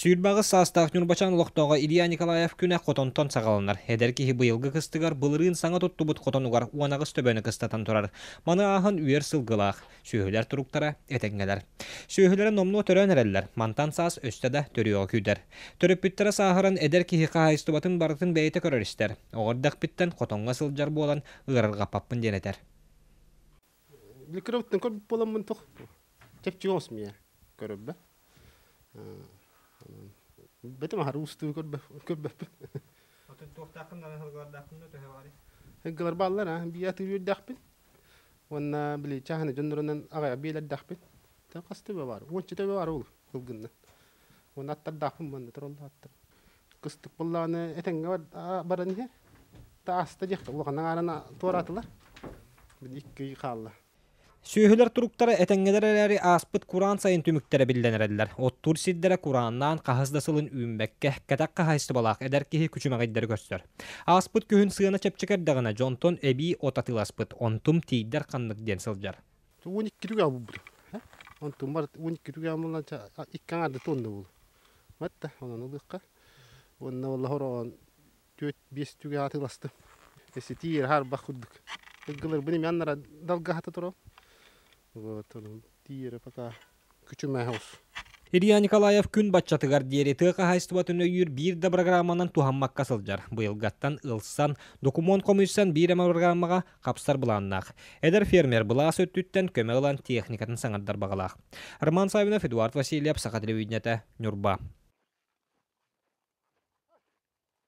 28 саастаах Ньурбачаан олохтооҕо Илья Николаев күнэ хотонтон саҕаланар. Эдэр киһи быйылгы кыстыгар былырыын саҥа туттубут хотонугар 18 төбөнү кыстатан турар. Маны ааһан үөр сылгылаах. Сүөһүлэр туруктара этэҥҥэлэр. Сүөһүлэрэ номнуо төрөөн эрэллэр. Мантан саас өссө да төрүөҕэ күүтэр. Төрөппүттэрэ сааһыран эдэр киһи хаһаайыстыбатын барытын бэйэтэ көрөр-истэр. Оҕо эрдэхпиттэн хотоҥҥо сылдьар буолан ыарырҕаппаппын диэн этэр. Билкиробуттан көрбүт буоламмын туох чэпчэки оҕус миэ көрөрбө. Бэтим аһары уустугу көрбөппүн. Отун туохтааххын да сылгылардааххын да төһө баҕарый? Сылгылар бааллар, а бии атыыр үөрдэхпин. Уонна били чааһына дьоннорунан аҕай биэлэрдэхпин. Тэн хас төбө бар? Уонча төбө бар ол сылгыннан. Уонна аттардаахпын манна тураллар аттар. Кыстык буоллаҕына этэҥҥэ баран иһэр. Тааста диэххэ улахан аҥаарына туораатылар. Икки ый хаалла. Сүөһүлэр туруктара этэҥҥэлэр эрээри ааспыт кураан сайын түмүктэрэ биллэн эрэллэр. Оттуур сирдэрэ курааннаан хаһыс да сылын үүммэккэ, кэтэх хаһаайыстыбалаах эдэр киһи күчүмэҕэйдэри көрсөр. Ааспыт күһүн сыана чэпчэки эрдэҕинэ дьонтон эбии от атыыласпыт, онтум тиийдэр ханнык диэн сылдьар. 12 түгэх булбутум. Онтум бар 12 түгэх булан икки аҥаарда тонна буолу. Батта онон ылыахха. Уонна ол хороон 4-5 түгэх атыыластым. Эситиир харбах курдук. Ыггыларбын имэ аннара далгаһата турам. Вот, тиийэрэ пока күчүмээх ус. Илья Николаев күн баччатыгар диэри тыа хаһаайыстыбатын өйүүр биир да программанан туһаммакка сылдьар. Быйылгаттан ылсан, докумуон хомуйсан биир эмэ программаҕа хапсар былааннаах. Эдэр фермер былаас өттүттэн көмө ылан техникатын саҥардар баҕалаах. Роман Савинов, Эдуард Васильев, Саха телевидениетэ, Ньурба.